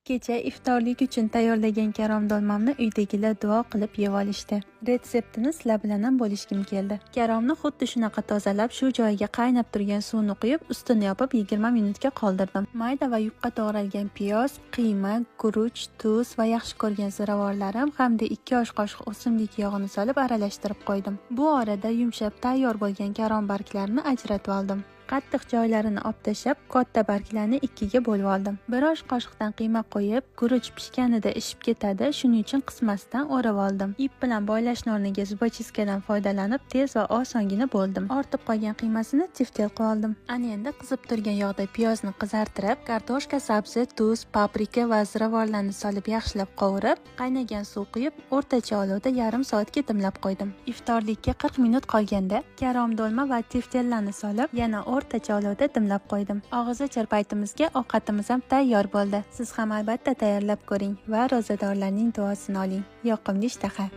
Kecha iftorlik uchun tayyorlagan karom dolmamni uydagilar duo qilib yeb olishdi. Retseptini sizlar bilan ham bo'lishgim keldi. Karomni xuddi shunaqa tozalab, shu joyiga qaynab turgan suvni quyib, ustini yopib 20 minutga qoldirdim. Mayda va yupqa to'g'ralgan piyoz, qiyma, guruch, tuz va yaxshi ko'rgan ziravorlarim hamda 2 osh qoshiq o'simlik yog'ini solib aralashtirib qo'ydim. Bu orada yumshab tayyor bo'lgan karom barglarini ajratib oldim. Qattiq joylarini olib tashlab, katta barglarni 2ga bo'lib oldim. 1 osh qoshiqdan qiyma qo'yib, guruch pishganida ishib ketadi, shuning uchun qismasdan o'rab oldim. Ip bilan boylashni o'rniga zubochiskadan foydalanib, tez va osongina bo'ldim. Ortib qolgan qiymasini tiftel qilib oldim. Ana endi qizib turgan yog'da piyozni qizartirib, kartoshka, sabzi, tuz, paprika va ziravorlarni solib yaxshilab qovurib, qaynagan suv quyib, o'rtacha olovda yarim soatga dimlab qo'ydim. Iftorlikka 40 minut qolganda karom dolma va tiftellarni solib, yana o'rtacha olovda dimlab qo'ydim. Og'iz ochar paytimizga ovqatimiz ham tayyor bo'ldi. Siz ham albatta tayyorlab ko'ring va ro'zadorlarning duosini oling. Yoqimli ishtaha.